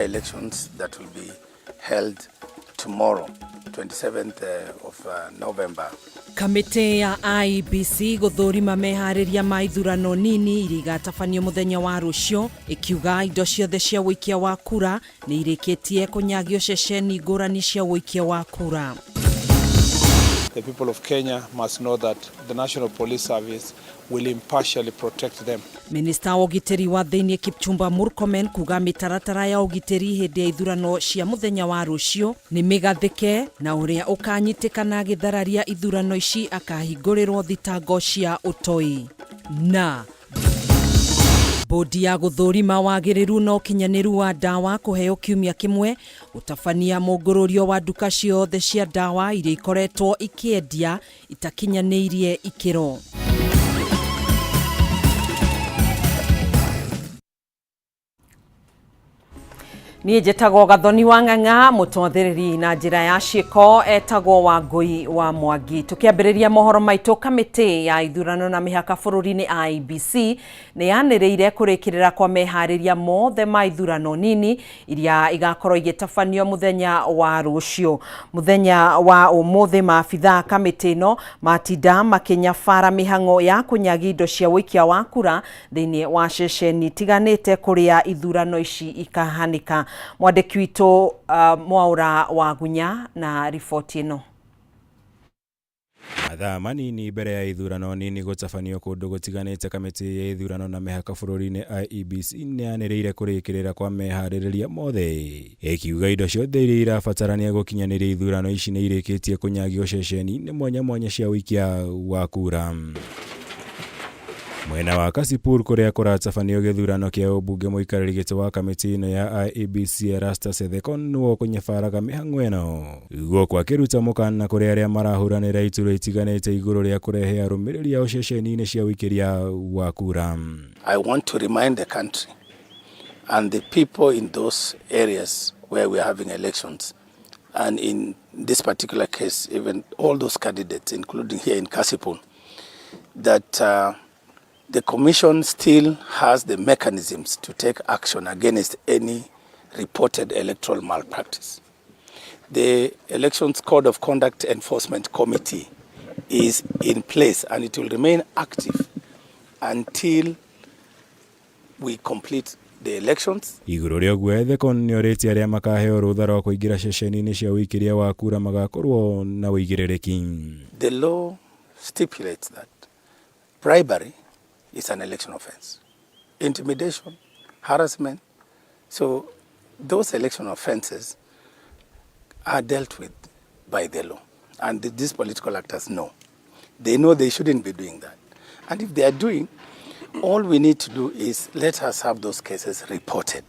Elections that will be held tomorrow, 27th of November. Kamĩtĩ ya IEBC gũthũrima meharĩria ma ithurano nini iria igatabanio mũthenya wa rũciũ, ĩkiuga indo ciothe cia ũikia wa kura nĩ irĩkĩtie kũnyagio ceceni ngũrani cia ũikia wa kura. The people of Kenya must know that the National Police Service will impartially protect them. Minista wa ũgitĩri wa thĩinĩ Kipchumba Murkomen kuga mĩtaratara ya ũgitĩri hĩndĩ ya ithurano cia mũthenya wa rũciũ nĩ mĩgathĩke na ũrĩa ũkanyitĩkana agĩthararia ithurano ici akahingũrĩrwo thitango cia ũtoi. Na bodi ya gũthũrima wagĩrĩru na ũkinyanĩru wa ndawa kũheo kiumia kĩmwe gũtabania mũngũrũrio wa nduka ciothe cia ndawa iria ikoretwo ikĩendia itakinyanĩirie ikĩro. Niĩ njĩtagwo Gathoni wa Ng'ang'a, mũtwathĩrĩri na njĩra ya ciĩko etagwo Wangũi wa Mwangi. Tũkĩambĩrĩria mohoro maitũ, kamĩtĩ ya ithurano na mĩhaka bũrũri-inĩ IEBC nĩ yanĩrĩire kũrĩkĩrĩra kwa meharĩria mothe ma ithurano nini iria igakorwo igĩtabanio mũthenya wa rũciũ. Mũthenya wa ũmũthĩ maabithaa kamĩtĩ ĩno matinda makĩnyabara mĩhang'o ya kũnyagia indo cia ũikia wa kura thĩinĩ wa ceceni itiganĩte kũrĩa ithurano ici ikahanĩka. Mwandĩki witũ Mwaũra wa Gunya na riboti ĩno. Mathaa manini mbere ya ithurano nini gũtabanio kũndũ gũtiganĩte, kamĩtĩ ya ithurano na mĩhaka bũrũri-inĩ IEBC nĩ yanĩrĩire kũrĩkĩrĩra kwa meharĩrĩria mothe, ĩkiuga indo ciothe iria irabatarania gũkinyanĩria ithurano ici nĩ irĩkĩtie kũnyagio ceceni-inĩ mwanya mwanya cia ũikia wa kura. Mwena wa Kasipul kũrĩa kũratabanio gĩthurano kĩa ũmbunge, mũikarĩri gĩtĩ wa kamĩtĩ ĩno ya IEBC Erastus Ethekon nĩwe ũkũnyabaraga mĩhang'o ĩno, gũkũ akĩruta mũkana kũrĩ arĩa marahũranĩra iturwa itiganĩte igũrũ rĩa kũrehe arũmĩrĩri ao ceceni-inĩ cia ũikĩria wa kura. I want to remind the country and the people in those areas where we are having elections, and in this particular case, even all those candidates, including here in Kasipul, that the Commission still has the mechanisms to take action against any reported electoral malpractice. The Elections Code of Conduct Enforcement Committee is in place and it will remain active until we complete the elections. Igũrũ rĩa ũguo, Ethekon nĩ orĩtie arĩa makaheo rũtha rwa kũingĩra ceceni-inĩ cia ũikĩria wa kura magakorwo na ũigĩrĩrĩki. The law stipulates that bribery is an election offense. Intimidation, harassment. So those election offenses are dealt with by the law. And these political actors know. They know they shouldn't be doing that. And if they are doing, all we need to do is let us have those cases reported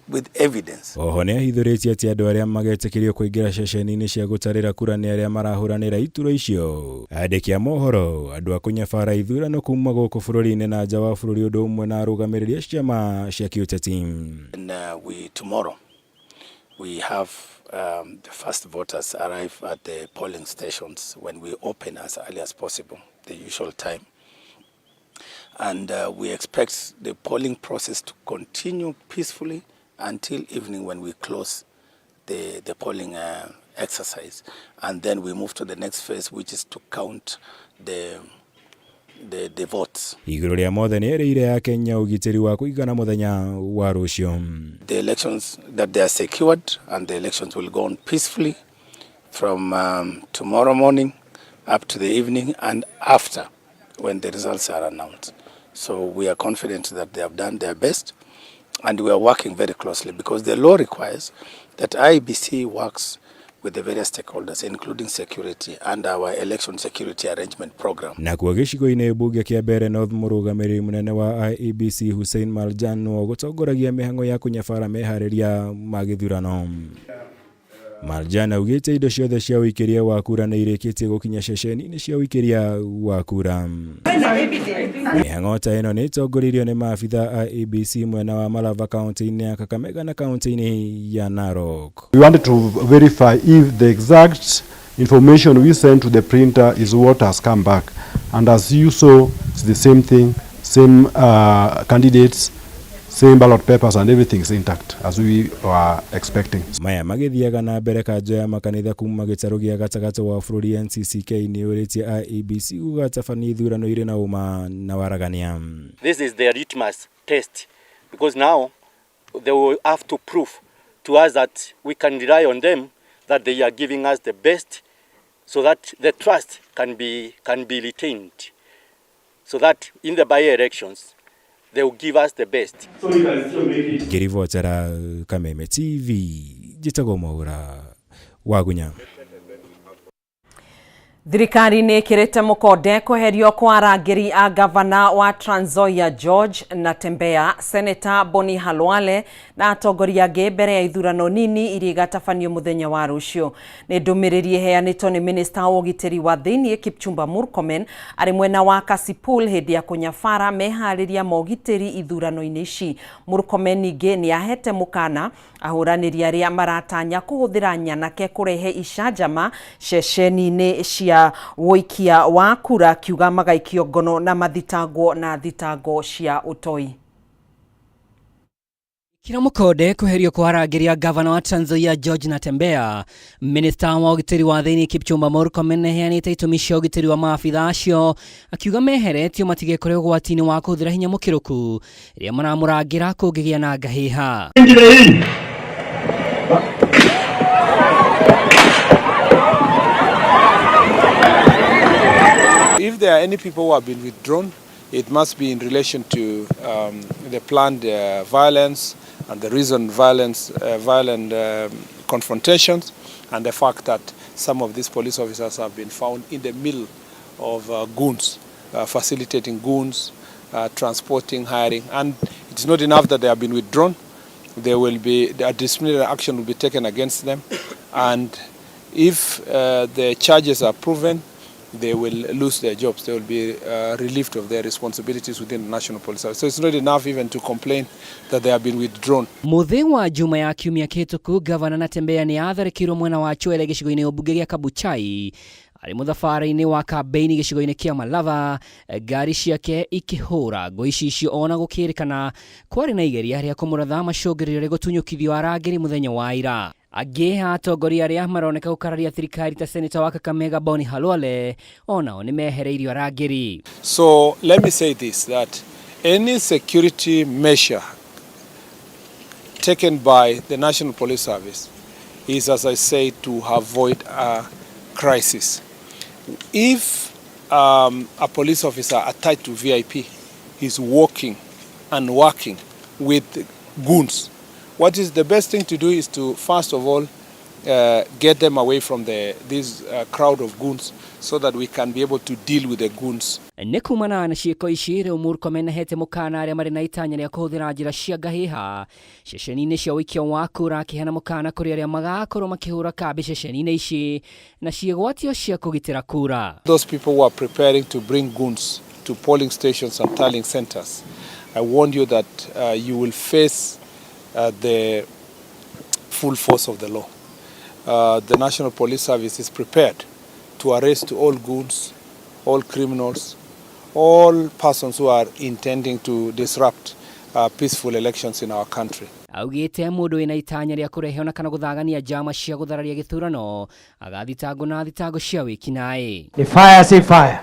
with evidence. Oho nĩ ahithũrĩtie atĩ andũ arĩa magetĩkĩrio kũingĩra ceceni-inĩ cia gũtarĩra kura nĩ arĩa marahũranĩra iturwa icio, andĩki a mohoro, andũ a kũnyabara ithurano kuma gũkũ bũrũri-inĩ na nja wa bũrũri, ũndũ ũmwe na arũgamĩrĩri a ciama cia kĩũteti. And tomorrow, we have the first voters arrive at the polling stations when we open as early as possible, the usual time. And we expect the polling process to continue peacefully until evening when we close the polling exercise. And then we move to the next phase, which is to count the votes. Igũrũ rĩa mothe nĩ erĩire a Kenya ũgitĩri wa kũigana mũthenya wa rũciũ. The elections, that they are secured and the elections will go on peacefully from tomorrow morning up to the evening and after when the results are announced. So we are confident that they have done their best and we are working very closely because the law requires that IEBC works with the various stakeholders, including security and our election security arrangement program. Nakuo gĩcigo-inĩ mbunge kĩa Mbeere North, mũrũgamĩrĩri mũnene wa IEBC Hussein Marjan nĩwe ũgũtongoragia mĩhang'o ya kũnyabara meharĩria ma gĩthurano. Marjan augĩte indo ciothe cia ũikĩria wa kura nĩ irĩkĩtie gũkinya ceceni-inĩ cia ũikĩria wa kura. Mĩhang'o ta ĩno nĩ ĩtongoririo nĩ maabitha a IEBC mwena wa Malava, kaunti-inĩ ya Kakamega na kaunti-inĩ ya Narok. We wanted to verify if the exact information we sent to the printer is what has come back. And as you saw, it's the same thing, same candidates, Same ballot papers and everything is intact as we were expecting. Maya magĩthiaga na mbere kanjo ya makanitha kuma gĩtarũ gĩa gatagatĩ wa bũrũri NCCK nĩ yũrĩtie IEBC gũgatabania ithurano irĩ na ũma na waragania. This is their litmus test because now they will have to prove to us that we can rely on them, that they are giving us the best so that the trust can be retained, so that in the by-elections they will give us the best. Ngĩribotera Kameme TV, njĩtagwo Mwaura Wagunya. Thirikari nĩ ĩkĩrĩte mũkonde kweherio kwa arangĩri a gavana wa Trans Nzoia George Natembeya, Seneta Boni Khalwale na atongoria angĩ mbere ya ithurano nini iria igatabanio mũthenya wa rũciũ. Nĩ ndũmĩrĩri ĩheanĩtwo nĩ minista wa ũgitĩri wa thĩinĩ Kipchumba Murkomen arĩ mwena wa Kasipul hĩndĩ ya kũnyabara meharĩria ma ũgitĩri ithurano-inĩ ici. Murkomen ningĩ nĩ ahete mũkana ahũranĩri arĩa maratanya kũhũthĩra nyanake kũrehe icanjama ceceni-inĩ cia ũikia wa kura, kiuga magaikio ngono na mathitangwo na thitango cia ũtoi. Kira mukonde kweherio kwa arangĩri a gavana wa Trans Nzoia George Natembeya, minista wa ũgitĩri wa thĩinĩ Kipchumba Murkomen nĩaheanĩte itũmi cia ũgitĩri wa maabitha acio, akiuga meheretio matigekore ũgwati-inĩ wa kũhũthĩra hinya mũkĩrũku rĩrĩa maramũrangĩra kũngĩgĩa na ngahĩha. If there are any people who have been withdrawn, it must be in relation to the planned violence and the recent violent confrontations, and the fact that some of these police officers have been found in the middle of goons, facilitating goons, transporting, hiring. And it's not enough that they have been withdrawn. There will be a disciplinary action will be taken against them, and if the charges are proven, they will lose their jobs. They will be relieved of their responsibilities within the National Police Service. So it's not enough even to complain that they have been withdrawn. Mũthĩ wa juma ya kiumia kĩhĩtũku, gavana Natembeya nĩ atharĩkĩirwo mwena wa Chwele gĩcigo-inĩ ũmbunge gĩa Kabuchai arĩ mũthabara-inĩ wa kambĩini gĩcigo-inĩ kĩa Malava, ngari ciake ikĩhũra ngũ icicio, ona gũkĩrĩkana kwarĩ na igeria rĩa kũmũratha macũngĩrĩrio rĩ gũtunyũkithio arangĩri mũthenya wa ira. Angĩ atongoria arĩa maroneka gũkararia thirikari ta seneta wa Kakamega Boni Khalwale onao nĩ mehereirio arangĩri. So let me say this, that any security measure taken by the National Police Service is, as I say, to avoid a crisis. If a police officer attached to VIP is walking and working with goons, what is the best thing to do is to, first of all, get them away from this crowd of goons so that we can be able to deal with the goons. Nĩ kumana na ciĩko ici, rĩu Murkomen ahete mũkana arĩa marĩ na itanya rĩa kũhũthĩra njĩra cia ngahĩha ceceni-inĩ cia ũikia wa kura, akĩheana mũkana kũrĩ arĩa magakorwo makĩhũra kambĩ ceceni-inĩ ici na ciĩgwatio cia kũgitĩra kura. Those people who are preparing to bring goons to polling stations and tallying centers, I warn you that you will face the full force of the law. The National Police Service is prepared to arrest all goons, all criminals, all persons who are intending to disrupt peaceful elections in our country. Augĩte mũndũ wĩna itanya rĩa kũrehe ona kana gũthagania njama cia gũthararia gĩthurano agathitangwo na thitango cia wĩkinaĩ. Ni fire si fire.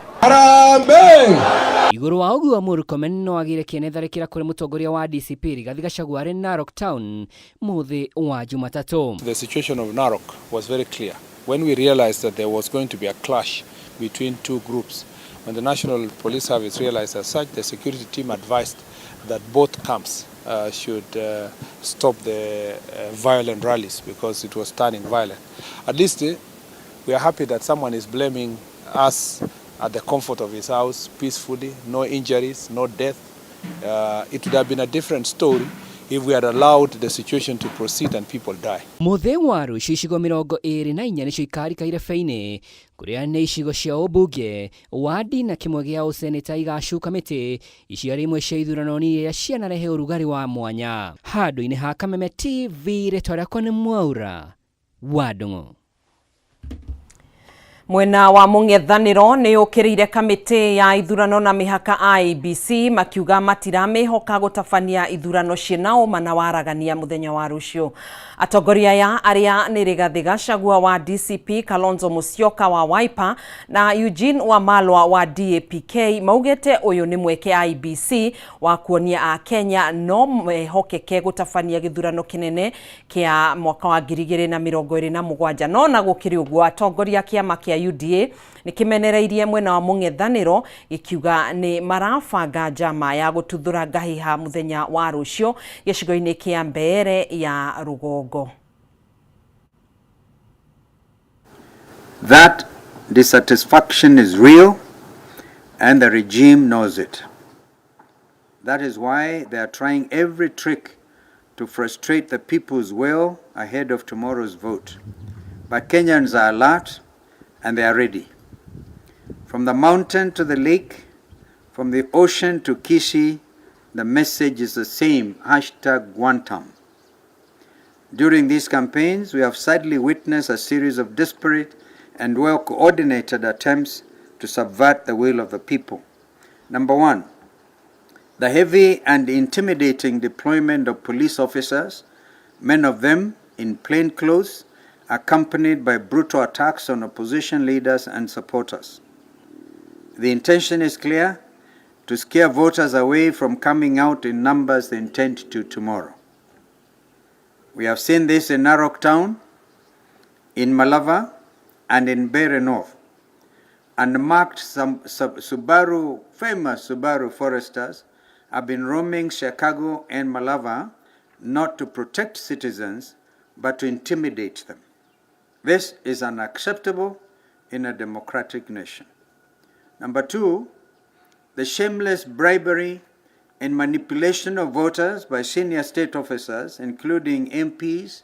Igũrũ wa ũguo, Murkomen no agĩire kĩene tharĩkĩra kũrĩ mũtongoria wa DCP Rigathi Gachagua arĩ Narok Town mũthĩ wa Jumatatũ. The situation of Narok was very clear. When we realized that there was going to be a clash between two groups, when the National Police Service realized as such, the security team advised that both camps should stop the violent rallies because it was turning violent. At least we are happy that someone is blaming us at the comfort of his house peacefully, no injuries, no death. It would have been a different story if we had allowed the situation to proceed and people die. Mũthĩ wa rũciũ icigo 24 nĩcio ikarika irebe-inĩ, kũrĩa nĩ icigo cia ũmbunge, wadi na kĩmwe gĩa ũseneta igacuka mĩtĩ. Icio arĩ imwe cia ithurano iria cianarehe ũrugarĩ wa mwanya. Handũ-inĩ ha Kameme TV, rĩtwa rĩakwa nĩ Mwaura wa Ndung'u. Mwena wa mũng'ethanĩro nĩ ũkĩrĩire kamĩtĩ ya ithurano na mĩhaka IEBC makiuga matiramĩhoka gũtabania ithurano ciĩna ũma na waragania mũthenya wa rũciũ. Atongoria aya arĩa nĩ Rigathĩ Gachagua wa DCP, Kalonzo Musyoka wa Wiper na Eugene Wamalwa wa DAPK maugĩte ũyũ nĩ mweke IEBC wa kuonia Akenya no mehokeke gũtabania gĩthurano kĩnene kĩa mwaka wa 2027. No na gũkĩrĩ ũguo, atongoria a kĩama kĩa UDA nĩ kĩmenereirie mwena wa mũng'ethanĩro gĩkiuga nĩ marabanga njama ya gũtuthũra ngahiha mũthenya wa rũciũ gĩcigo-inĩ kĩa Mbeere ya rũgongo. That dissatisfaction is real and the regime knows it. That is why they are trying every trick to frustrate the people's will ahead of tomorrow's vote. But Kenyans are alert and they are ready. From the mountain to the lake, from the ocean to Kisii, the message is the same, #Wantam. During these campaigns, we have sadly witnessed a series of disparate and well-coordinated attempts to subvert the will of the people. Number one, the heavy and intimidating deployment of police officers, many of them in plain clothes, accompanied by brutal attacks on opposition leaders and supporters. The intention is clear, to scare voters away from coming out in numbers they intend to tomorrow. We have seen this in Narok Town, in Malava, and in Mbeere North. Unmarked some Subaru, famous Subaru Foresters, have been roaming Chicago and Malava not to protect citizens, but to intimidate them. This is unacceptable in a democratic nation. Number two, the shameless bribery and manipulation of voters by senior state officers, including MPs,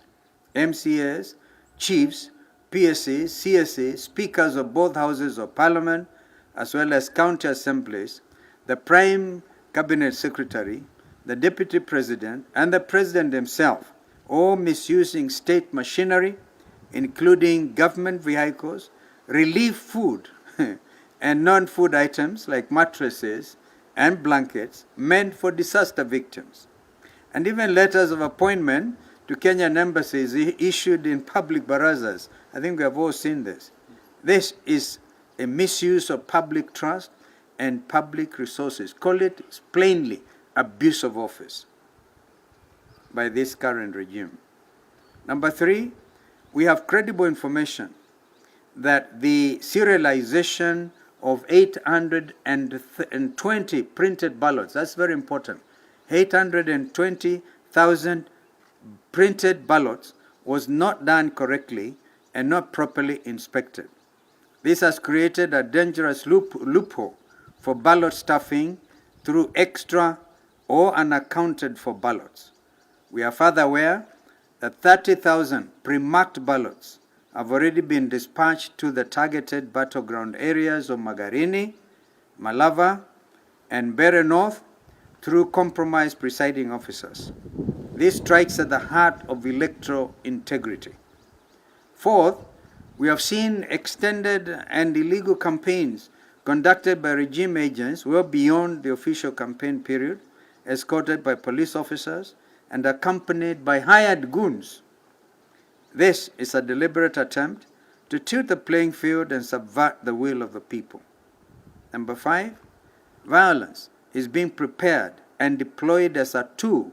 MCAs, chiefs, PSAs, CSAs, speakers of both houses of parliament, as well as county assemblies, the prime cabinet secretary, the deputy president, and the president himself, all misusing state machinery, including government vehicles, relief food, and non-food items like mattresses and blankets meant for disaster victims, and even letters of appointment to Kenyan embassies issued in public barazas. I think we have all seen this. This is a misuse of public trust and public resources. Call it plainly abuse of office by this current regime. Number three, we have credible information that the serialization of 820 printed ballots, that's very important, 820,000 printed ballots was not done correctly and not properly inspected. This has created a dangerous loophole for ballot stuffing through extra or unaccounted for ballots. We are further aware that 30,000 pre-marked ballots have already been dispatched to the targeted battleground areas of Magarini, Malava, and Mbeere North through compromised presiding officers. This strikes at the heart of electoral integrity. Fourth, we have seen extended and illegal campaigns conducted by regime agents well beyond the official campaign period, escorted by police officers and accompanied by hired goons. This is a deliberate attempt to tilt the playing field and subvert the will of the people. Number five, violence is being prepared and deployed as a tool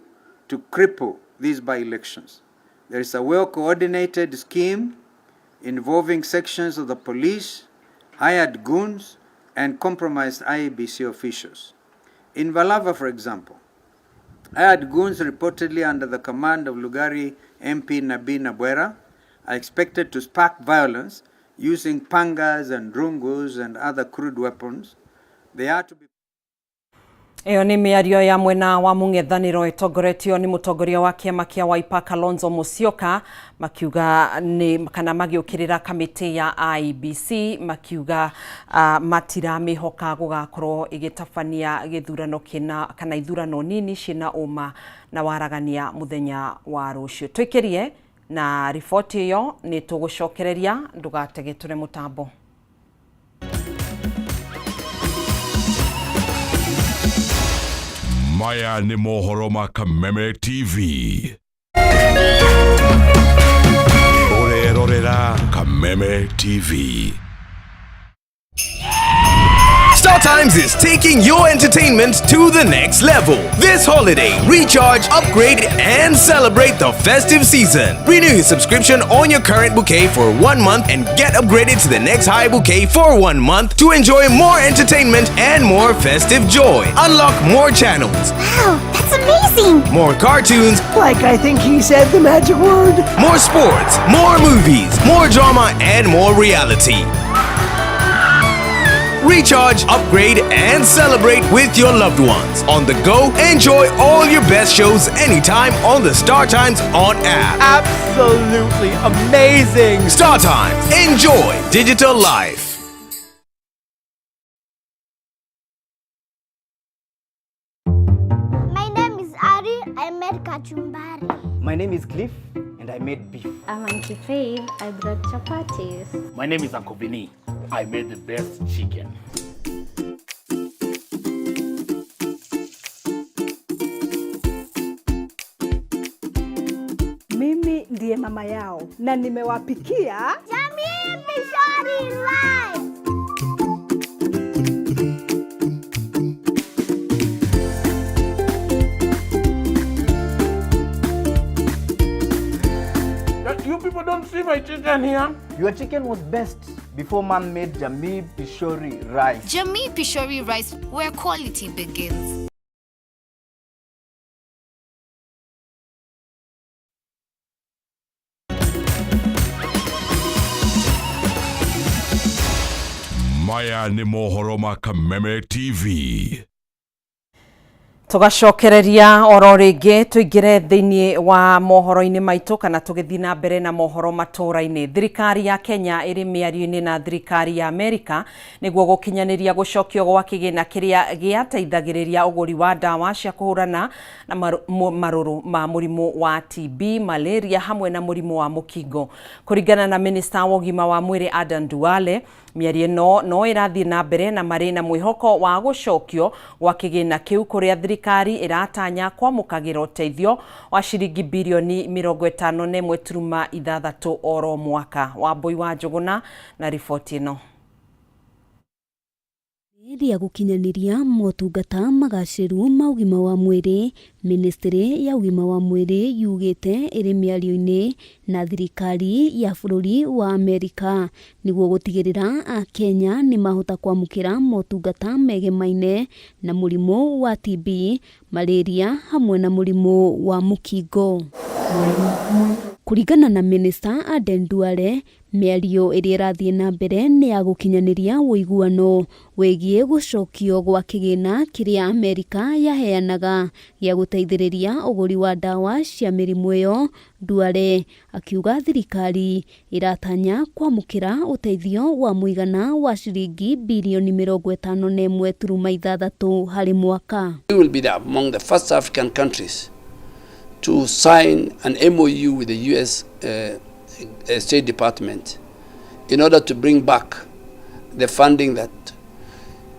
to cripple these by-elections. There is a well-coordinated scheme involving sections of the police, hired goons, and compromised IEBC officials. In Malava, for example, hired goons reportedly under the command of Lugari MP Nabii Nabwera are expected to spark violence using pangas and rungus and other crude weapons. They are to be Ĩyo nĩ mĩario ya mwena wa mũng'ethanĩro ĩtongoretio nĩ mũtongoria wa kĩama kĩa Wiper Kalonzo Musyoka, makiuga nĩ kana magĩũkĩrĩra kamĩtĩ ya IEBC, makiuga matiramĩhoka gũgakorwo ĩgĩtabania gĩthurano kĩna kana ithurano nini ciĩna ũma na waragania mũthenya wa rũciũ. Tũikĩrie na riboti ĩyo nĩ tũgũcokereria, ndũgatege tũre mũtambo. Maya nĩ mohoro ma Kameme TV. Ũrerorera Kameme TV. StarTimes is taking your entertainment to the next level. This holiday, recharge, upgrade, and celebrate the festive season. Renew your subscription on your current bouquet for 1 month and get upgraded to the next high bouquet for 1 month to enjoy more entertainment and more festive joy. Unlock more channels. Wow, that's amazing! More cartoons. Like I think he said the magic word. More sports, more movies, more drama, and more reality. Recharge, upgrade, and celebrate with your loved ones. On the go, enjoy all your best shows anytime on the StarTimes On app. Absolutely amazing! StarTimes, enjoy digital life. My name is Ari. I made kachumbari. My name is Cliff, and I made beef. I'm Auntie Faith. I brought chapatis. My name is Uncle Vinny. I made the best chicken. Mimi ndiye mama yao na nimewapikia Jamii Pishori Rice. You people don't see my chicken here? Your chicken was best before mom made Jamii Pishori rice. Jamii Pishori rice, where quality begins. Maya nĩ mohoro ma Kameme TV. Tugacokereria oro rĩngĩ tũingĩre thĩinĩ wa mohoro-inĩ maitũ kana tũgĩthiĩ na mbere na mohoro matũra-inĩ. Thirikari ya Kenya ĩrĩ mĩario-inĩ na thirikari ya Amerika nĩguo gũkinyanĩria gũcokio gwa kĩgĩna kĩrĩa gĩateithagĩrĩria ũgũri wa ndawa cia kũhũrana na marũrũ ma mũrimũ wa TB, malaria hamwe na mũrimũ wa mũkingo. Kũringana na minista wa ũgima wa mwĩrĩ Adan Duale, mĩario ĩno no ĩrathiĩ na mbere na marĩ na mwĩhoko wa gũcokio gwa kĩgĩna kĩu kũrĩa thirikari ĩratanya kwamũkagĩra ũteithio wa ciringi birioni 51.6 oro mwaka. Wambui wa Njũgũna na riboti ĩno. Rĩa gũkinyanĩria motungata magacĩru ma ũgima wa mwĩrĩ, Ministry ya ũgima wa mwĩrĩ yugĩte ĩrĩ mĩario-inĩ na thirikari ya bũrũri wa Amerika nĩguo gũtigĩrĩra Akenya nĩ mahota kwamũkĩra motungata megemaine na mũrimũ wa TB, malaria hamwe na mũrimũ wa mũkingo. Kũringana na Minista Aden Duale, mĩario ĩrĩa ĩrathiĩ na mbere nĩ ya gũkinyanĩria ũiguano wĩgiĩ gũcokio gwa kĩgĩna kĩrĩa Amerika yaheanaga gĩa gũteithĩrĩria ũgũri wa ndawa cia mĩrimũ ĩyo. Duale akiuga thirikari ĩratanya kwamũkĩra ũteithio wa mũigana wa ciringi birioni 51.6 harĩ mwaka. We will be among the first African countries to sign an MOU with the US State Department in order to bring back the funding that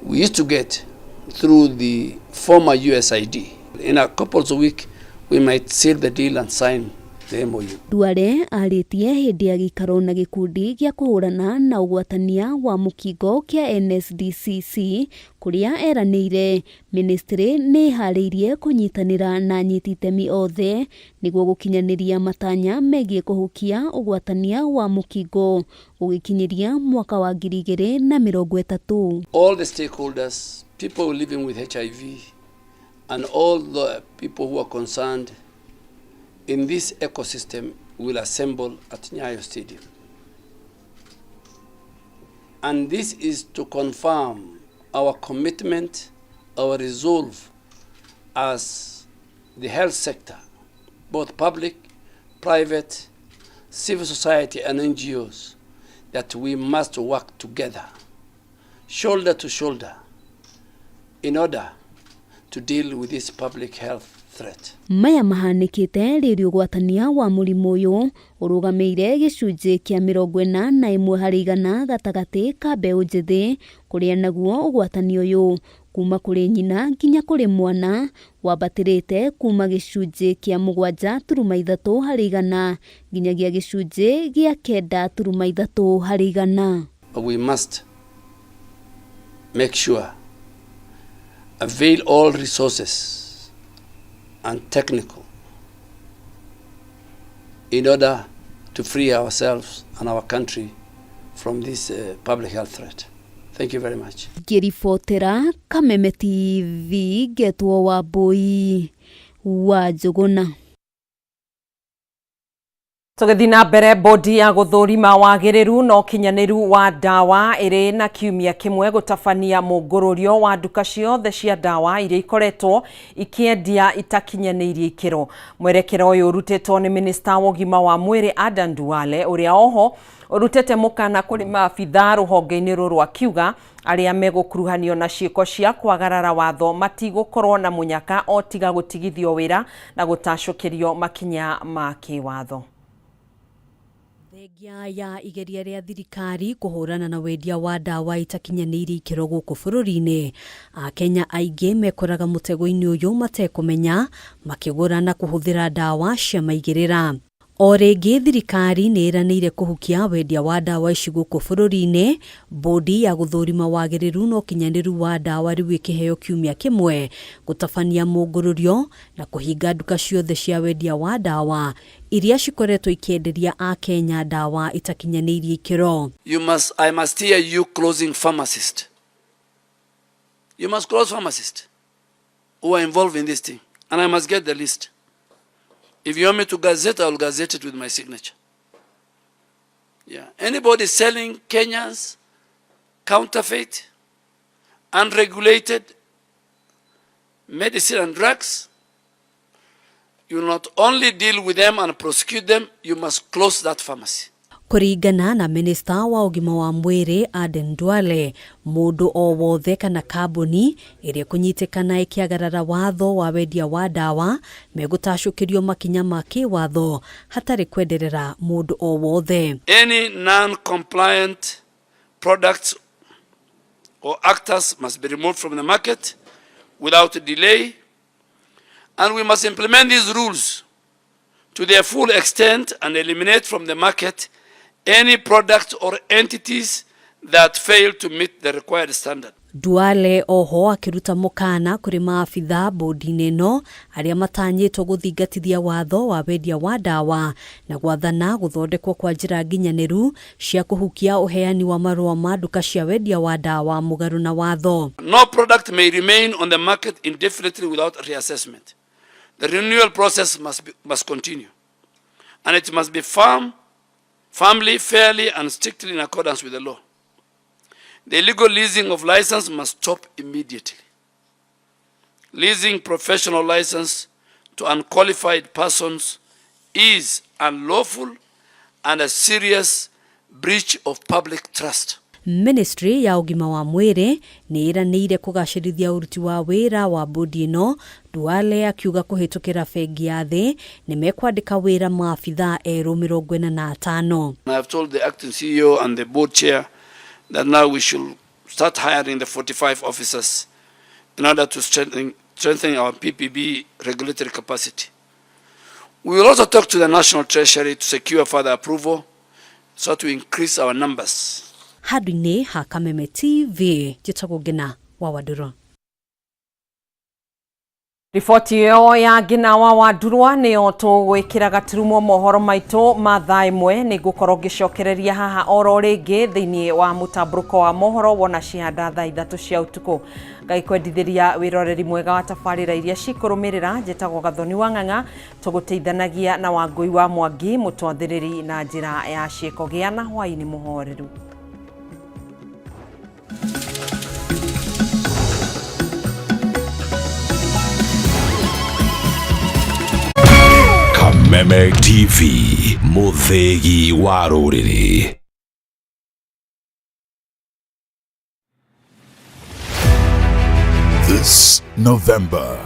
we used to get through the former USAID. In a couple of weeks, we might seal the deal and sign the MOU. Duale arĩtie hĩndĩ ya gĩikaro na gĩkundi gĩa kũhũrana na ũgwatania wa mũkingo kĩa NSDCC kũrĩa eranĩire ministry nĩ ĩharĩirie kũnyitanĩra na anyiti itemi othe nĩguo gũkinyanĩria matanya megiĩ kũhukia ũgwatania wa mũkingo gũgĩkinyĩria mwaka wa 2030. All the stakeholders, people living with HIV, and all the people who are concerned in this ecosystem will assemble at Nyayo Stadium. And this is to confirm our commitment, our resolve as the health sector, both public, private, civil society and NGOs, that we must work together, shoulder to shoulder, in order to deal with this public health threat. Maya mahanĩkĩte rĩrĩ ũgwatania wa mũrimũ ũyũ ũrũgamĩire gĩcunjĩ kĩa 41 harĩ igana gatagatĩ ka mbeũ njĩthĩ kũrĩa naguo ũgwatania ũyũ kuma kũrĩ nyina nginya kũrĩ mwana wambatĩrĩte kuma gĩcunjĩ kĩa 7.3 harĩ igana nginyagia gĩcunjĩ gĩa 9.3 harĩ igana. But we must make sure avail all resources and technical in order to free ourselves and our country from this public health threat. Thank you very much. Ngĩribotera Kameme TV ngetwo Wambui wa Njũgũna. Tũgĩthiĩ na mbere, bodi ya gũthũrima wagĩrĩru na ũkinyanĩru wa ndawa ĩrĩ na kiumia kĩmwe gũtabania mũngũrũrio wa nduka ciothe cia ndawa iria ikoretwo ikĩendia itakinyanĩirie ikĩro. Mwerekera ũyũ ũrutĩtwo nĩ minista wa ũgima wa mwĩrĩ Adan Duale, ũrĩa oho ũrutĩte mũkana kũrĩ maabithaa rũhonge-inĩ rũrũ akiuga arĩa megũkuruhanio na ciĩko cia kwagarara watho matigũkorwo na mũnyaka o tiga gũtigithio wĩra na gũtacũkĩrio makinya ma kĩwatho. Thengia ya igeria rĩa thirikari kũhũrana na wendia wa ndawa itakinyanĩirie ikĩro gũkũ bũrũri-inĩ, Akenya aingĩ mekoraga mũtego-inĩ ũyũ matekũmenya makĩgũra na kũhũthĩra ndawa cia maigĩrĩra. O rĩngĩ thirikari nĩ ĩranĩire kũhukia wendia wa ndawa ici gũkũ bũrũri-inĩ, bodi ya gũthũrima wagĩrĩru na ũkinyanĩru wa ndawa rĩu ĩkĩheo kiumia kĩmwe gũtabania mũngũrũrio na kũhinga nduka ciothe cia wendia wa ndawa iria cikoretwo ikĩenderia Akenya ndawa itakinyanĩirie ikĩro. I must hear you closing pharmacists. You must close pharmacists who are involved in this thing. And I must get the list. If you want me to gazette, I will gazette it with my signature. Yeah. Anybody selling Kenyans counterfeit, unregulated medicine and drugs, you not only deal with them and prosecute them, you must close that pharmacy. Kũringana na minista wa ũgima wa mwĩrĩ Aden Duale, mũndũ o wothe kana kambuni ĩrĩa ĩkũnyitĩkana ĩkĩagarara watho wa wendia wa ndawa megũtacũkĩrio makinya ma kĩwatho hatarĩ kwenderera mũndũ o wothe. Any non-compliant products or actors must be removed from the market without delay, and we must implement these rules to their full extent and eliminate from the market any products or entities that fail to meet the required standard. Duale oho akĩruta mũkana kũrĩ maabitha bodi-inĩ ĩno arĩa matanyĩtwo gũthingatithia watho wa wendia wa ndawa na gwathana gũthondekwo kwa njĩra nginyanĩru cia kũhukia ũheani wa marũa ma nduka cia wendia wa ndawa mũgarũ na watho. No product may remain on the market indefinitely without reassessment. The renewal process must continue, and it must be firmly, fairly, and strictly in accordance with the law. The illegal leasing of license must stop immediately. Leasing professional license to unqualified persons is unlawful and a serious breach of public trust. Ministry ya ũgima wa mwĩrĩ nĩ ĩranĩire kũgacĩrithia ũruti wa wĩra wa bodi ĩno. Duale akiuga kũhĩtũkĩra bengi ya thĩ nĩ mekwandĩka wĩra maabithaa erũ 45. I have told the acting CEO and the board chair that now we should start hiring the 45 officers in order to strengthen our PPB regulatory capacity. We will also talk to the National Treasury to secure further approval so to increase our numbers. Handũ-inĩ ha Kameme TV, njĩtagwo Ngina wa Wandũrũ. Riboti ĩyo ya Ngina wa Wandurwa nĩyo tũgwĩkĩra gaturumo mohoro maitũ ma thaa ĩmwe. Nĩ ngũkorwo ngĩcokereria haha oro rĩngĩ thĩinĩ wa mũtambũrũko wa mohoro wona cihanda thaa 3 cia ũtukũ. Ngai kwendithĩria wĩroreri mwega wa tabarĩra iria cikũrũmĩrĩra. Njĩtagwo Gathoni wa Ng'ang'a, tũgũteithanagia na Wangũi wa Mwangi mũtwathĩrĩri na njĩra ya ciĩko. Gĩa na hwaĩ-inĩ mũhoreru. Kameme TV, mũthĩgi wa rũrĩrĩ. This November,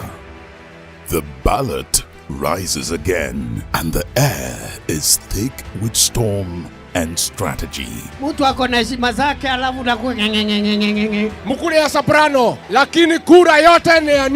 the ballot rises again, and the air is thick with storm and strategy. Mtu ako na heshima zake alafu nakuwa mkule ya soprano, lakini kura yote ni ya